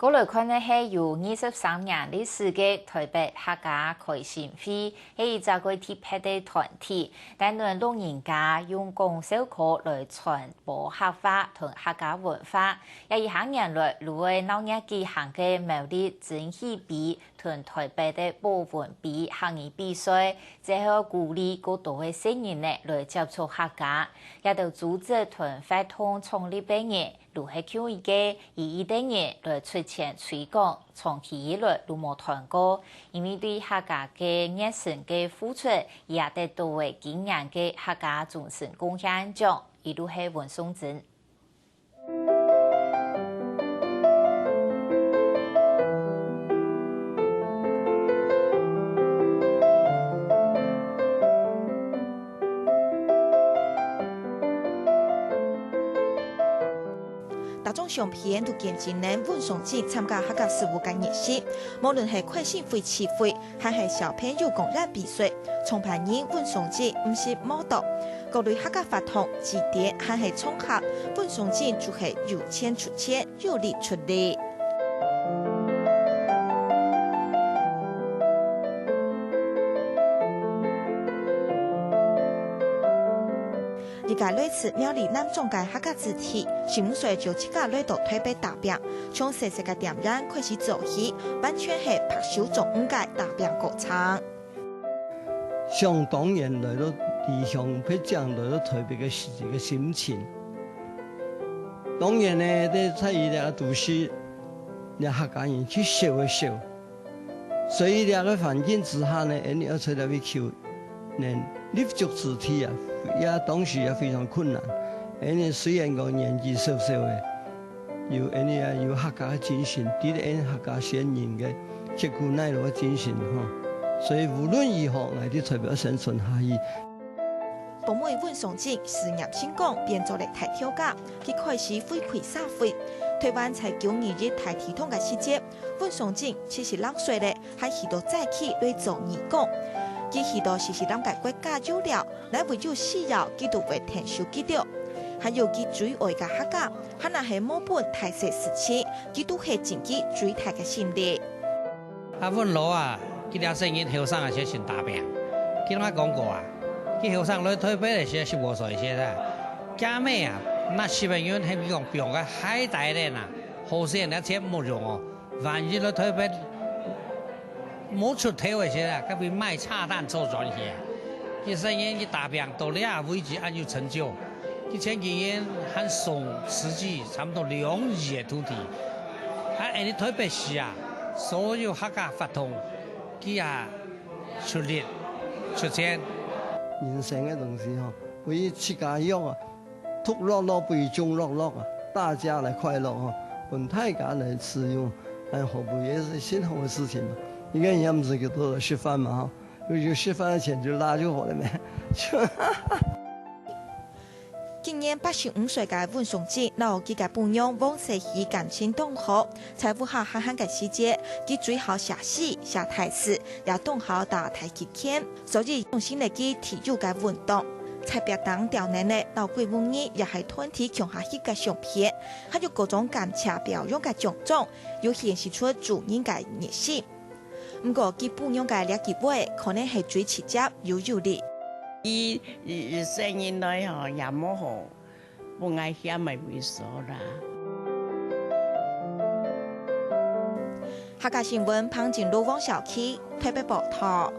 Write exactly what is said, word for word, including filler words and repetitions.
過來看个係有二十三年歷史个臺北客家開心會，係一隻个特別个團體，帶領老人家用講笑科來傳播客話同客家文化。也以下年來，愈會鬧熱舉行个苗栗珍稀杯同臺北个保文杯客語比賽，就係愛鼓勵過多个細人仔來接觸客家。這兜組織同活動創立个人， 愈係舊一个，以一代人來出錢推廣，長期以來都無斷過。因為對客家个熱誠个付出，也得到了今年个客家終身貢獻獎，佢就係溫頌珍。 逐張相片都見證了溫頌珍參加客家事務个熱心，無論係開心會、聚會，還係小朋友公園比賽，創辦人溫頌珍毋識無到，各類客家活動、祭典還係場合，溫頌珍就係有錢出錢，有力出力。 一個來自苗栗南庄个客家子弟，十五歲就自家來到臺北打拚，從細細个店員開始做起，完全係白手做工个打拚過程。想當年來到離鄉別井，來到臺北个時節个心情。當然呢，在在於這个都市，這客家人去少个少， 所以這个環境之下呢，𠊎等愛在這位求能立足之地啊，也當時也非常困難。𠊎等雖然講年紀小小个，有𠊎等啊有客家个精神，知得𠊎等客家先人个刻苦耐勞个精神吼。所以無論如何，𠊎等特別愛生存下去。 寶妹溫頌珍事業成功，變做了大頭家，佢開始回饋社會。臺灣在九二一大地動个時節，溫頌珍七十零歲了，還去到災區來做義工。佢去到四十零個國家遊了，哪位有需要，佢都會𢯭手去到。還有佢最愛个客家，還若係無分大細事情，佢都係盡佢最大个心力。 啊，溫老啊，佢這細人後生个時節先打拚。佢同𠊎講過啊，佢後生來臺北个時節十五歲時節啊，厥姆啊，拿十個銀，喊佢講放个海底咧啊，好勢這錢無用哦，萬一來臺北無出頭个時節啊，該位賣茶擔做轉去啊。佢細人佢打拚到這位置恁有成就，佢前幾年還送慈濟差不多兩億个土地。 啊，𠊎等臺北市啊，所有客家活動，佢也出力出錢。人生个東西吼，為自家用啊，獨樂樂不如眾樂樂啊，大家來快樂吼，分大家來使用，哎，何不也是很好个事情嘛？一個人也毋使幾多食飯嘛吼，有，有食飯个錢就拿就好了咩？就 今年八十五歲个溫頌珍，摎佢个餔娘黃世喜感情當好，在屋下閒閒个時節，佢最好寫詩、寫大字，也當好打太極拳，所以用心來佢體育个運動。在壁頂吊等个，摎歸屋人也係團體共下翕个相片，還有各種感謝表揚个獎狀，又顯示出主人个熱心。 毋過，佢餔娘个這句話，可能係最直接又有力。佢，佢，佢細人來吼，也無好分𠊎嫌个位所啦。客家新聞，彭景如、汪小琪，臺北報導。